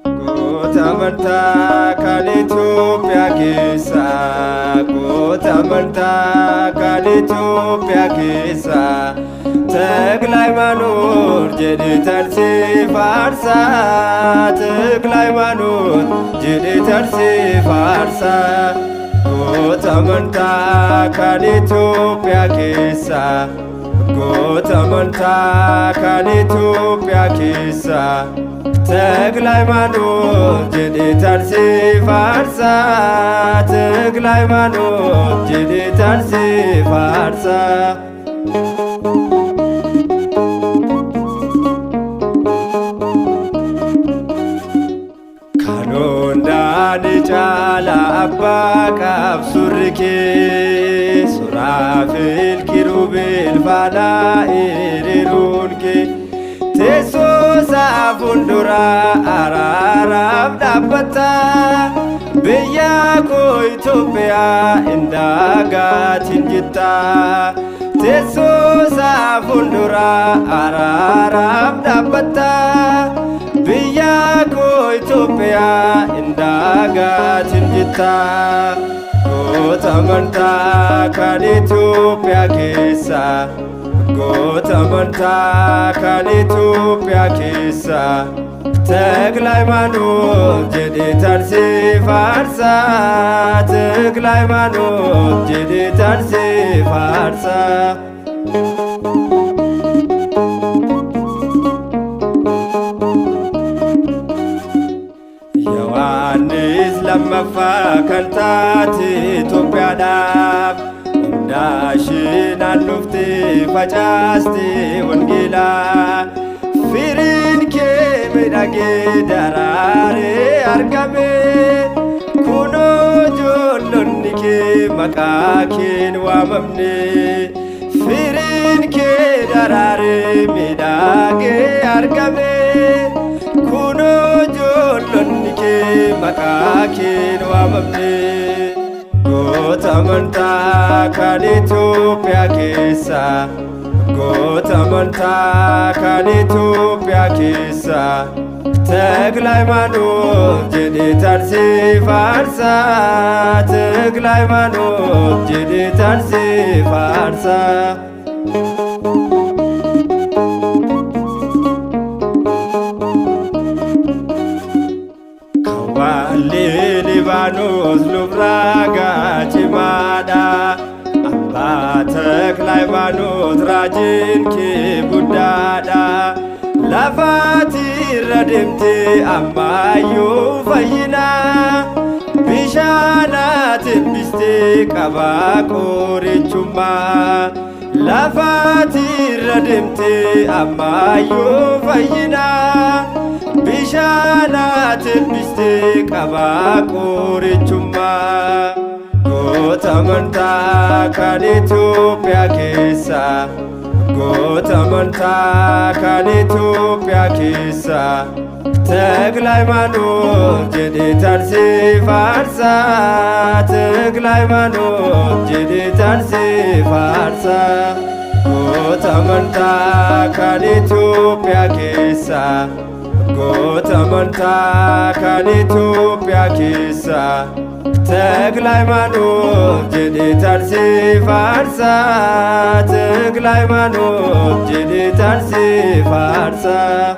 Goota amantaa kan Itoophiyaa keessa, goota amantaa kan Itoophiyaa keessa, Tekla Hayimaanoot jedhee tarsee faarsaa, Tekla Hayimaanoot jedhee tarsee faarsaa. Goota amantaa kan Itoophiyaa keessa, goota amantaa kan Itoophiyaa keessa. Tekla Hayimaanoot jedhee tarsee faarsaa, Tekla Hayimaanoot jedhee tarsee faarsaa. Kan hundaan caala abbaa qabsurri kee, Suraafel Kiruubeel faana hiriiruun kee. Teessoo isaa fuuldura araaraaf dhaabbata. Biyya koo Itoophiyaa hin dagatin jetta. Teessoo isaa fuuldura araaraaf dhaabbata. Biyya koo Itoophiyaa hin dagatin jetta. Goota amantaa kan Itoophiyaa keessa. Goota amantaa kan Itoophiyaa keessa. Tekla Hayimaanoot jedhee tarsee faarsaa. Tekla Hayimaanoot jedhee tarsee faarsaa. Yohaannis lammaffaa kan taate Itoophiyaadhaaf hundaa ishee naannoftee facaaste wangeelaa. Firiin kee miidhagee daraaree argame, kunoo ijoollonni kee maqaa keen waamamne. Firiin kee daraaree miidhagee argame, kunoo ijoollonni kee maqaa keen waamamne. Goota amantaa kan Itoophiyaa keessa, goota amantaa kan Itoophiyaa keessa. Tekla Hayimaanoot jedhee tarsee faarsaa, Tekla Hayimaanoot jedhee tarsee faarsaa. Kawwaallee Libaanos lufraagaa cimaadha. Abbaa Tekla Hayimaanoot raajiin kee guddaadha. Lafaati irra deemtee ammayyuu fayyina. Bishaanaati eebbistee qabaa qorichummaa. Lafaati irra deemtee ammayyuu fayyina. Bishaanaati eebbistee qabaa qorichummaa. Goota amantaa kan Itoophiyaa keessa. Goota amantaa kan Itoophiyaa keessa. Tekla Hayimaanoot jedhee tarsee faarsaa. Tekla Hayimaanoot jedhee tarsee faarsaa. Goota amantaa kan Itoophiyaa keessa. Goota amantaa kan Itoophiyaa keessa. Tekla Hayimaanoot jedhee tarsee faarsaa. Tekla Hayimaanoot jedhee tarsee faarsaa.